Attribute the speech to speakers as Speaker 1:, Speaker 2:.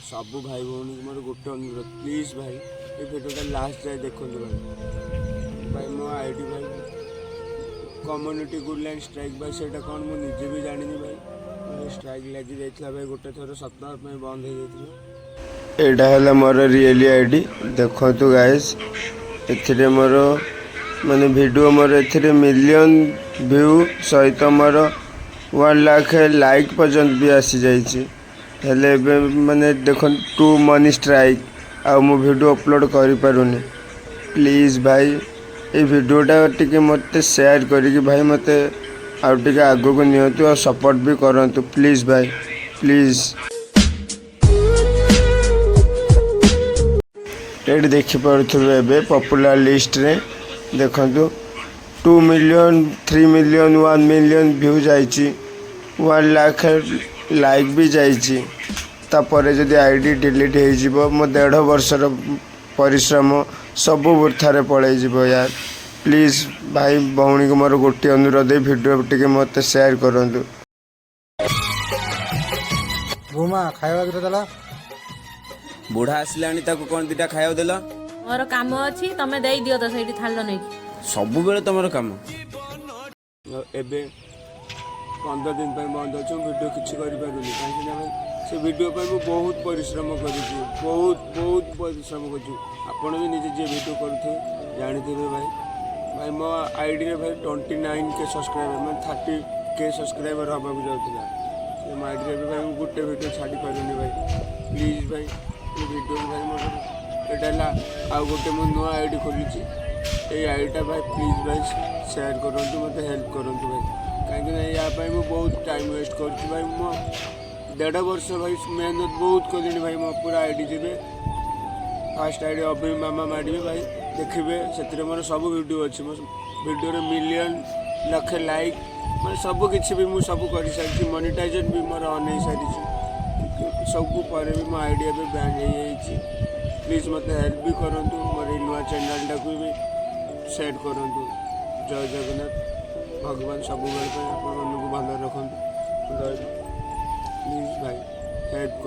Speaker 1: ସବୁ ଭାଇ ଭଉଣୀଙ୍କୁ ମୋର ଗୋଟେ ଅନୁରୋଧ, ପ୍ଲିଜ୍ ଭାଇ, ଏ ଭିଡ଼ିଓଟା ଲାଷ୍ଟ ଯାଏ ଦେଖନ୍ତୁ ଭାଇ। ଭାଇ, ମୋ ଆଇଡ଼ି ଭାଇ କମ୍ୟୁନିଟି ଗାଇଡ଼ଲାଇନ୍ ଷ୍ଟ୍ରାଇକ୍ ଭାଇ, ସେଇଟା କ'ଣ ମୁଁ ନିଜେ ବି ଜାଣିନି ଭାଇ। ଷ୍ଟ୍ରାଇକ୍ ଲାଗି ଯାଇଥିଲା ଭାଇ, ଗୋଟେ ଥର ସପ୍ତାହ ପାଇଁ ବନ୍ଦ ହେଇଯାଇଥିଲା।
Speaker 2: ଏଇଟା ହେଲା ମୋର ରିଏଲି ଆଇଡ଼ି। ଦେଖନ୍ତୁ ଗାଇସ୍, ଏଥିରେ ମୋର ମାନେ ଭିଡ଼ିଓ ମୋର ଏଥିରେ ମିଲିୟନ୍ ଭ୍ୟୁ ସହିତ ମୋର 1 ଲାଖ ଲାଇକ୍ ପର୍ଯ୍ୟନ୍ତ ବି ଆସିଯାଇଛି। ହେଲେ ଏବେ ମାନେ ଦେଖନ୍ତୁ, ଟୁ ମନି ଷ୍ଟ୍ରାଇକ୍, ଆଉ ମୁଁ ଭିଡ଼ିଓ ଅପଲୋଡ଼ କରିପାରୁନି। ପ୍ଲିଜ୍ ଭାଇ, ଏଇ ଭିଡ଼ିଓଟା ଟିକେ ମୋତେ ସେୟାର କରିକି ଭାଇ ମୋତେ ଆଉ ଟିକେ ଆଗକୁ ନିଅନ୍ତୁ ଆଉ ସପୋର୍ଟ ବି କରନ୍ତୁ। ପ୍ଲିଜ୍ ଭାଇ, ପ୍ଲିଜ୍। ଏଇଠି ଦେଖିପାରୁଥିବେ, ଏବେ ପପୁଲାର ଲିଷ୍ଟରେ ଦେଖନ୍ତୁ, 2 million, 3 million, 1 million view ଯାଇଛି, 1 ଲାଖ ଲାଇକ୍ ବି ଯାଇଛି। ତାପରେ ଯଦି ଆଇଡ଼ି ଡିଲିଟ୍ ହେଇଯିବ, ମୋ ଦେଢ଼ ବର୍ଷର ପରିଶ୍ରମ ସବୁ ବୃଥାରେ ପଳେଇଯିବ ୟାର। ପ୍ଲିଜ୍ ଭାଇ ଭଉଣୀକୁ ମୋର ଗୋଟିଏ ଅନୁରୋଧ, ଏଇ ଭିଡ଼ିଓ ଟିକେ ମୋତେ ସେୟାର କରନ୍ତୁ।
Speaker 3: ବୌମା, ଖାଇବା ଦୁଇଟା ଦେଲା।
Speaker 1: ବୁଢ଼ା ଆସିଲାଣି, ତାକୁ କ'ଣ ଦିଟା ଖାଇବାକୁ ଦେଲ?
Speaker 4: ମୋର କାମ ଅଛି, ତମେ ଦେଇଦିଅ ତ ସେଇଠି ଥାଳିରେ ନେଇକି।
Speaker 1: ସବୁବେଳେ ତମର କାମ। ଆଉ ଏବେ 15 ଦିନ ପାଇଁ ବନ୍ଦ ଅଛି, ମୁଁ ଭିଡ଼ିଓ କିଛି କରିପାରୁନି। କାହିଁକି ନା ଭାଇ, ସେ ଭିଡ଼ିଓ ପାଇଁ ମୁଁ ବହୁତ ପରିଶ୍ରମ କରିଛି, ବହୁତ ବହୁତ ପରିଶ୍ରମ କରିଛି। ଆପଣ ବି ନିଜେ ଯିଏ ଭିଡ଼ିଓ କରୁଥିବେ ଜାଣିଥିବେ ଭାଇ। ଭାଇ, ମୋ ଆଇଡ଼ିରେ ଭାଇ 29K subscriber, ମାନେ 30K subscriber ହେବାକୁ ଯାଉଥିଲା ସେ ମୋ ଆଇଡ଼ିରେ। ଏବେ ଭାଇ ମୁଁ ଗୋଟେ ଭିଡ଼ିଓ ଛାଡ଼ି ପାରୁନି ଭାଇ। ପ୍ଲିଜ୍ ଭାଇ, ଏ ଭିଡ଼ିଓ ଭାଇ ମୋର ଏଇଟା ହେଲା ଆଉ ଗୋଟେ ମୁଁ ନୂଆ ଆଇଡ଼ି ଖୋଲିଛି। ଏଇ ଆଇଡ଼ିଟା ଭାଇ, ପ୍ଲିଜ୍ ଭାଇ, ସେୟାର କରନ୍ତୁ, ମୋତେ ହେଲ୍ପ କରନ୍ତୁ ଭାଇ। କାହିଁକିନା ୟା ପାଇଁ ମୁଁ ବହୁତ ଟାଇମ୍ ୱେଷ୍ଟ କରୁଛି ଭାଇ। ମୋ ଦେଢ଼ ବର୍ଷ ଭାଇ ମେହନତ ବହୁତ କଲିଣି ଭାଇ। ମୋ ପୁରା ଆଇଡ଼ି ଯିବେ, ଫାଷ୍ଟ ଆଇଡ଼ି ଅଭି ମାମା ମାରିବେ ଭାଇ, ଦେଖିବେ, ସେଥିରେ ମୋର ସବୁ ଭିଡ଼ିଓ ଅଛି। ମୋ ଭିଡ଼ିଓରେ ମିଲିୟନ୍, ଲକ୍ଷେ ଲାଇକ୍, ମାନେ ସବୁ କିଛି ବି ମୁଁ ସବୁ କରିସାରିଛି। ମନିଟାଇଜେସନ୍ ବି ମୋର ଅନ୍ ହେଇସାରିଛି। ସବୁ ପରେ ବି ମୋ ଆଇଡ଼ି ଏବେ ବ୍ୟାନ୍ ହେଇଯାଇଛି। ପ୍ଲିଜ୍ ମୋତେ ହେଲ୍ପ ବି କରନ୍ତୁ, ମୋର ଏଇ ନୂଆ ଚ୍ୟାନେଲ୍ଟାକୁ ବି ସେୟାର କରନ୍ତୁ। ଜୟ ଜଗନ୍ନାଥ। ଭଗବାନ ସବୁବେଳେ ପାଇଁ ଆପଣମାନଙ୍କୁ ଭଲରେ ରଖନ୍ତୁ। ରହିଲି। ପ୍ଲିଜ୍ ଭାଇ, ହେଲ୍ପ କର।